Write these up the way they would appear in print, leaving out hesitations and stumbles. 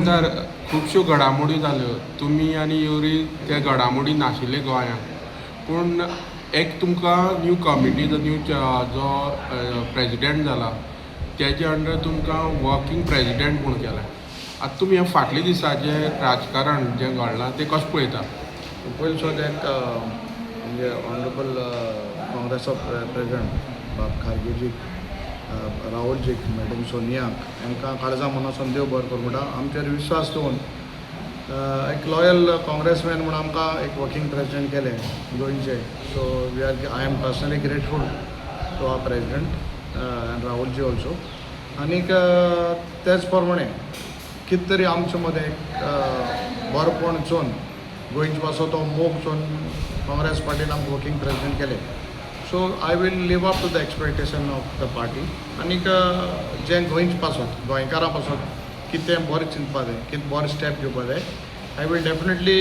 आमदार, खुबश्यो घडामोडी जाल्यो. तुमी आनी युरी त्या घडामोडी नाशिल्ले गोंयांत, पूण एक तुमकां न्यू कमिटी, न्यू जो प्रेजिडेंट जाला तेजे अंडर तुमकां वर्किंग प्रेजिडेंट म्हूण केला. आतां तुमी हे फाटल्या दिसाचें राजकारण जें घडलां तें कशें पळयता? पयलीं सो एक म्हणजे ऑनरेबल काँग्रेस ऑफ प्रेजिडेंट बाब खारगेजीक, राहुलजीक, मॅडम सोनियाक, हांकां काळजा मनासून देव बरें करूं म्हणटा. आमचेर विश्वास दवरून एक लॉयल काँग्रेसमॅन म्हूण आमकां एक वर्किंग प्रेजिडेंट केले गोंयचे. So we are I am personally grateful to our president and Rahulji also. आनीक तेच प्रमाणे कितें तरी आमचे मदें एक बरेपण चोवन, गोंयचे पासत तो मोग चोवन काँग्रेस पार्टीन आमकां वर्किंग प्रेजिडेंट केले. So I will live up to the expectation of the party. आनीक जें गोंयचे पासत, गोंयकारां पासत कितें बरें चिंतपा जाय, कितें बरें स्टेप घेवपा जाय, I will definitely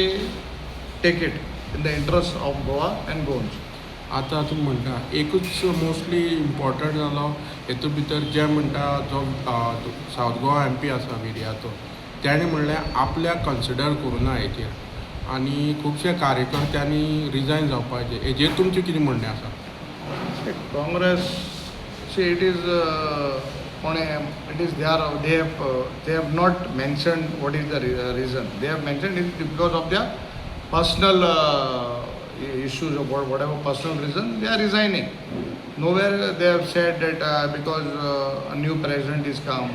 take it in the interest of Goa and Goans. आतां तुमी म्हणटा एकूच मोस्टली इम्पॉर्टंट जालो हेतून भितर, जे म्हणटा जो सावथ गोवा एमपी आसा विरियातो, तेणें म्हणलें आपल्याक कन्सिडर करूं ना हेचेर आनी खुबशे कार्यकर्त्यांनी रिजायन जावपाचें. हेजेर तुमचें कितें म्हणणें आसा? काँग्रेस, see, it is कोणे, it is their, they have not mentioned what is the reason. They have mentioned it because of their personal issues or whatever personal reason they are resigning. Nowhere they have said that because a new president is come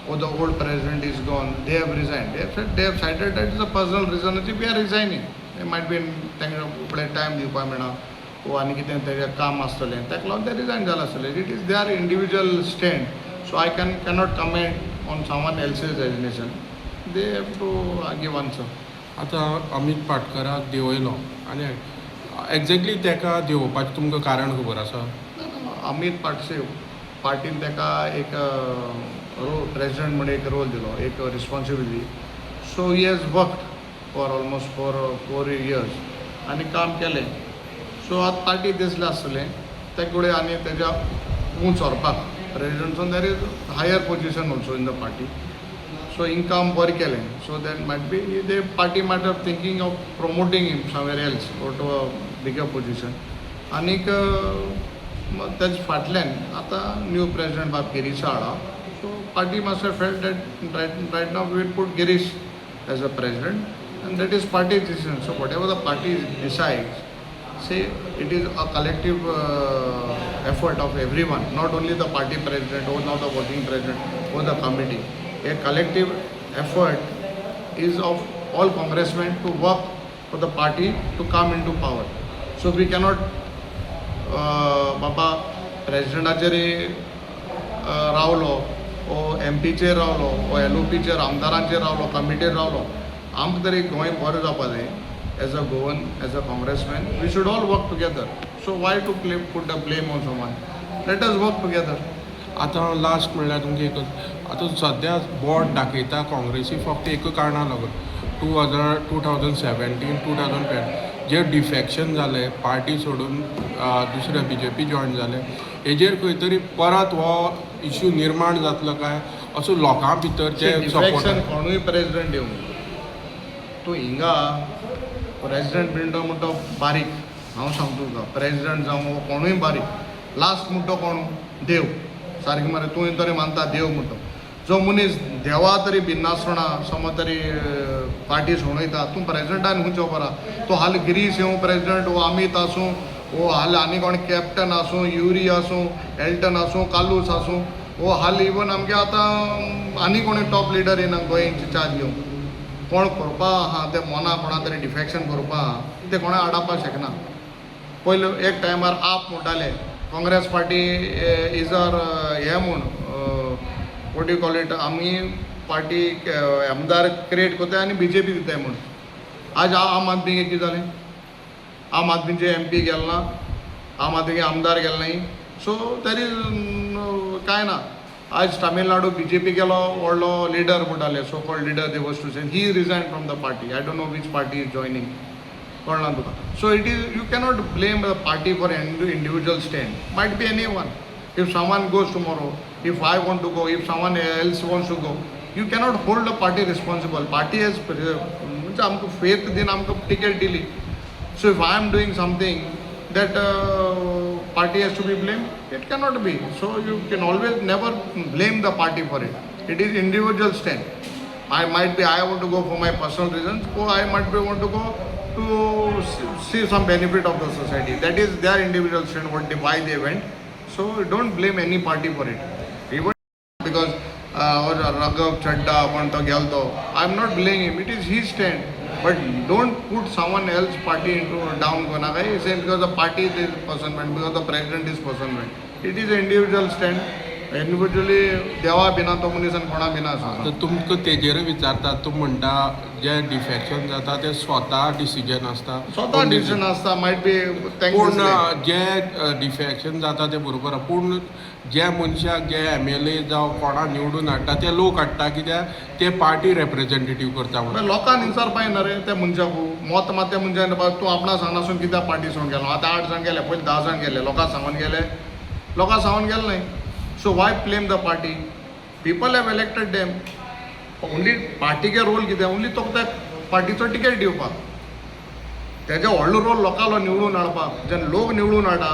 or the old president is gone, they have resigned. They have said, they have cited that is a personal reason, we are resigning. They might be तांकां फुडें time दिवपाक मेळना वो आनी कितें तेजें काम आसतलें, ताका लागून ते रिजायन जालां आसतलें. It is their individual stand, so I can cannot comment on someone else's resignation. They have to give answer. आतां अमीत पाटकराक देंवयलो आनी एग्जॅक्टली ताका देंवोवपाचें तुमकां कारण खबर आसा? अमीत पाटसे पार्टीन ताका एक रोल, प्रेसिडेंट म्हण एक रोल दिलो, एक responsibility. So he has worked for almost 4 years आनी काम केलें. सो आतां पार्टी दिसलें आसतलें तेका कडेन आनी तेज्या ऊंच व्हरपाक. प्रेसिडेंटसून there is higher position also in the party, so हिंग काम बरें केलें, so that might be the party might have thinking of promoting him somewhere else or to a bigger position. आनीक तेज फाटल्यान आतां न्यू प्रेसिडेंट बाब गिरीशा हाडा, so party must have felt that right now we'll put Girish as a president, and that is party decision. So whatever the party decides, say, it is a collective effort of everyone, not only the party president or not the working president or the committee. A collective effort is of all congressmen to work for the party to come into power. So we cannot बाबा प्रेसिडेंटाचेर रावलो ओ एमपीचेर रावलो ओ एलओपीचेर, आमदारांचेर रावलो, कमिटीर रावलो. आमकां तरी गोंय बरें जावपा जाय. As a Goan, as a congressman, we should all work together. So why to put the blame on someone? Let us work together. आतां लास्ट म्हणल्यार तुमकां एकच, आतां सद्या बोट दाखयता काँग्रेसी फक्त एक कारणा लागून, 2017, 2010 जे डिफॅक्शन जालें, पार्टी सोडून दुसरे बीजेपी जॉयन जाले, हेजेर खंय तरी परत हो इशू निर्माण जातलो काय असो लोकां भितर जे डिफेक्शन सपोर्ट कोणूय प्रेसिडेंट येवं, तूं हिंगा प्रेसिडेंट बिंडो म्हणटा बारीक. हांव सांगता तुका, प्रेसिडेंट जावं वो कोणूय बारीक, लास्ट म्हणटा कोण? देव. सारकें मरे? तूं तरी मानता देव म्हणटा. जो मनीस देवा तरी भिन्नासतना समज तरी पार्टी सोडून वयता, तूं प्रेसिडेंटान खंयचो खबर आहा? तो हाल गिरीश येवं प्रेसिडेंट वो अमीत आसूं वो हाल आनी कोण कॅप्टन आसूं, युरी आसूं, एल्टन आसूं, कार्लूस आसूं, वो हाल इवन आमगे आतां आनी कोणी टॉप लिडर येना गोंयची चार्ज घेवन कोण करपा आहा, ते मोना कोणा तरी डिफेक्शन करपा आहा, ते कोणा आडावपाक शकना. पयलू एक टायमार आप म्हणटाले काँग्रेस पार्टी is our हें म्हूण, what you call it, आमी पार्टी आमदार क्रिएट करताय आनी बीजेपी दिताय म्हूण. आज आम आदमी कितें जालें? आम आदमीचे एमपी गेल ना, आम आदमी आमदार गेल न्ही. सो there is कांय ना. आज तामिळनाडू बीजेपी गेलो व्हडलो लिडर म्हणटाले, so called leader they was to say, he resign from the party. I don't know which party is joining. कळना तुका? So it is, you cannot blame the party for individual stand. Might be any one. If someone goes tomorrow, if I want to go, if someone else wants to go. You cannot hold a party responsible. Party has म्हणजे आमकां faith दिवन आमकां ticket दिली. So if I am doing something that party has to be blame, it cannot be. So you can always never blame the party for it. It is individual stand. I might be, I want to go for my personal reasons, or I might be want to go to see some benefit of the society. That is their individual stand, what they, why they went. So don't blame any party for it. Even because or Raghav Chadda पण तो गेलो तो, I am not blaming him. It is his stand. But don't put someone else party into down कोणाक say because the party this person went, because the president this person went. It is individual stand. Individually देवा भिना तो मनीस आनी कोणा भिना आसा. तर तुमकां तेजेरूय विचारता, तूं म्हणटा जे डिफेक्शन जाता ते स्वता डिसिजन आसता. स्वता डिसिजन आसता, मायट बी. पूण जे डिफेक्शन जाता ते बरोबर आहा. पूण ज्या मनशाक जे एमएलए जावं कोणा निवडून हाडटा ते लोक हाडटा, कित्याक ते पार्टी रेप्रेजेंटेटीव करता म्हणून. लोकांक विचारपा येना रे त्या मनशाकू. मत मात त्या मनशान, तूं आपणा सांगनासून कित्याक पार्टी सोडून गेलो? आतां आठ जाण गेले, पयलीं 10 जाण गेले. लोकांक सांगून गेले? लोकांक सांगून गेले न्हय. So why blame the party? People have elected them. Only पार्टीगे role कितें? ओन्ली तो त्या पार्टीचो टिकेट दिवपाक. तेजो व्हडलो रोल लोकांलो निवडून हाडपाक. जेन्ना लोक निवडून हाडटा,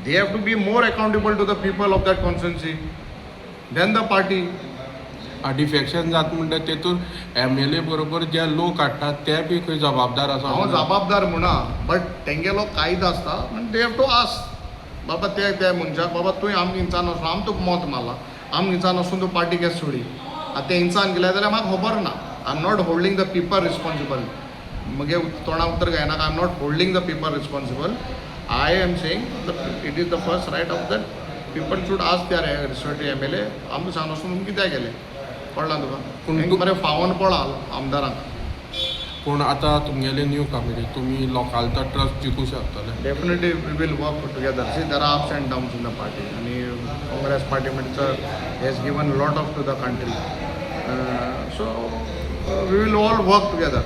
they have to be more accountable to the people of that constituency than the party. Defection जाता म्हणटा तेतून एमएलए बरोबर जे लोक हाडटात ते बी खंय जबाबदार आसा. हांव जबाबदार म्हणा, बट तेंगेलो कायदो आसता. They have to ask बाबा ते त्या मनशाक, बाबा तुवें आम इंचान वचून आम तुका मत मारला, आम इंचान वचून तूं पार्टी केस सोडी. आतां ते इंचान गेले जाल्यार म्हाका खबर ना. I am not holding the people responsible. मगे तोंडा उतर घेयनाका. I am not holding the people responsible. I am saying the it is the first right of that people should ask their respective MLA, आमकां सांगून वचून तुमी कित्याक गेले? कळ्ळां तुका? पूण तेंकां बरें फावोन पडा आमदारांक. पूण आतां तुमगेले न्यू कमिटी, तुमी लोकांचो ट्रस्ट जिखूं शकतले? Definitely we will work together. See, there are ups and downs in the party. आणि काँग्रेस पार्टी म्हणजे has given lot of to the country. So we will all work together.